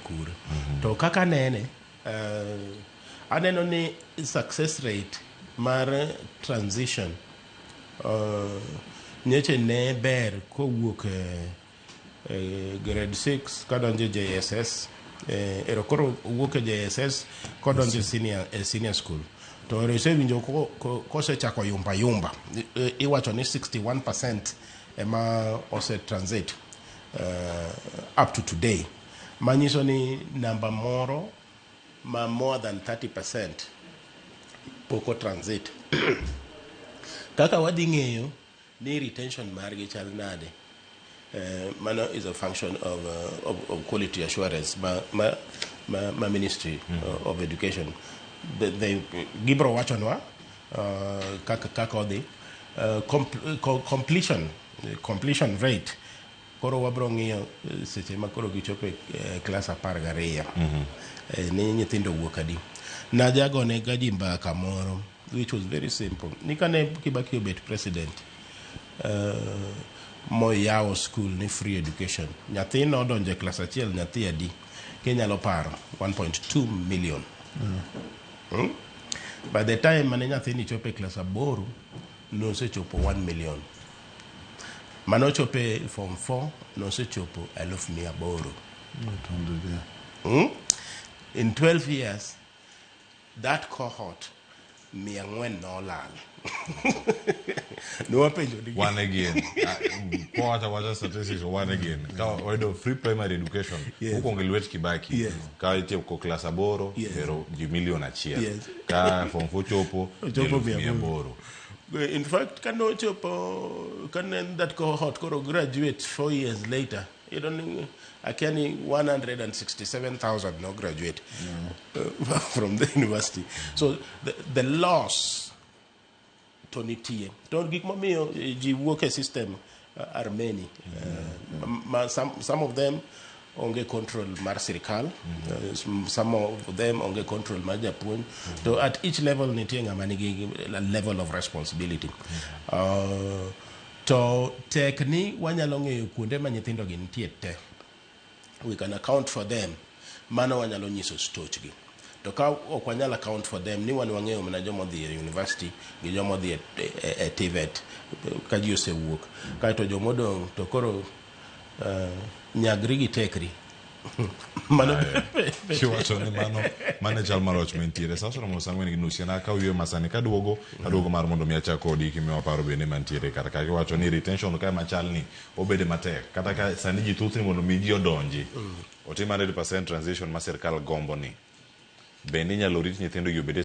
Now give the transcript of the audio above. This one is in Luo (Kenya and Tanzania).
kure. To kaka nene, aneno ni success rate mar transition nyocha ne ber kowuok e grade 6 kadonjo JSS, ero koro owuok e JSS kodonjo e senior school, to ero isewinjo kosechako yumba yumba. Iwacho ni 61% ema ose transit up to today, manyiso ni namba moro ma more than 30% pok o transit. Kaka wadhi ng'eyo ni retention margi chal nade, mano is a function of quality assurance ma Ministry of Education gibro wachonwa kaka odhi. Completion rate koro wabro ng'iyo seche ma koro gichopo e klas 12 ni nyithindo wuok adi. Najagone ga ji mbaka moro which was very simple, ni kane Kibaki obet president, moyawo school ni free education, nyathi nodonjo e klas achiel nyathi adi kinyalo paro? 1.2 million. By the time mane nyathini chopo e klas aboro, nosechopo 1 million. Manochopo e form 4 nosechopo 800,000. In 12 years, that cohort 400 nolal. Nwapenjo ni One again. Kwawacho awacha statistics, one again. Ka wayudo free primary education mokwongo e lwet Kibaki. Ka itieko klas aboro, ero ji milion 1. Ka form 4 chopo, ji Ochopo eluf mia mia aboro. aboro. In fact, kanochopo kane that cohort koro graduate 4 years later, you don't akia ni 167,000 no graduate from the university. So the loss to nitie. To gik momiyo ji wuok e system are many. Ma some of them onge control mar sirikal, some of them onge control mar japuonj. To at each level nitie ng'ama nigi level of responsibility. To tek ni wanyalo ng'eyo kuonde ma nyithindo gi nitie te, we can account for them, mano wanyalo nyiso stochgi. To ka ok wanyal account for them, ni wan wang'eyo mana joma odhi e university gi joma odhi e TVET ka ji osewuok kaeto jomodong' to koro nyagri gi tekri mano. Kiwacho ni mano e chal mar wach mantiere sa oseromo sa 4:30. En akaw yweyo masani kaduogo aduogo mar mondo mi achak kodi kimiwa paro bende mantiere kar ka. Kiwacho ni retention kae machal ni obede matek kata ka sani ji thothni mondo mi ji odonji otim 100% transition ma sirkal gombo ni bende inyalo rit nyithindo gi obed e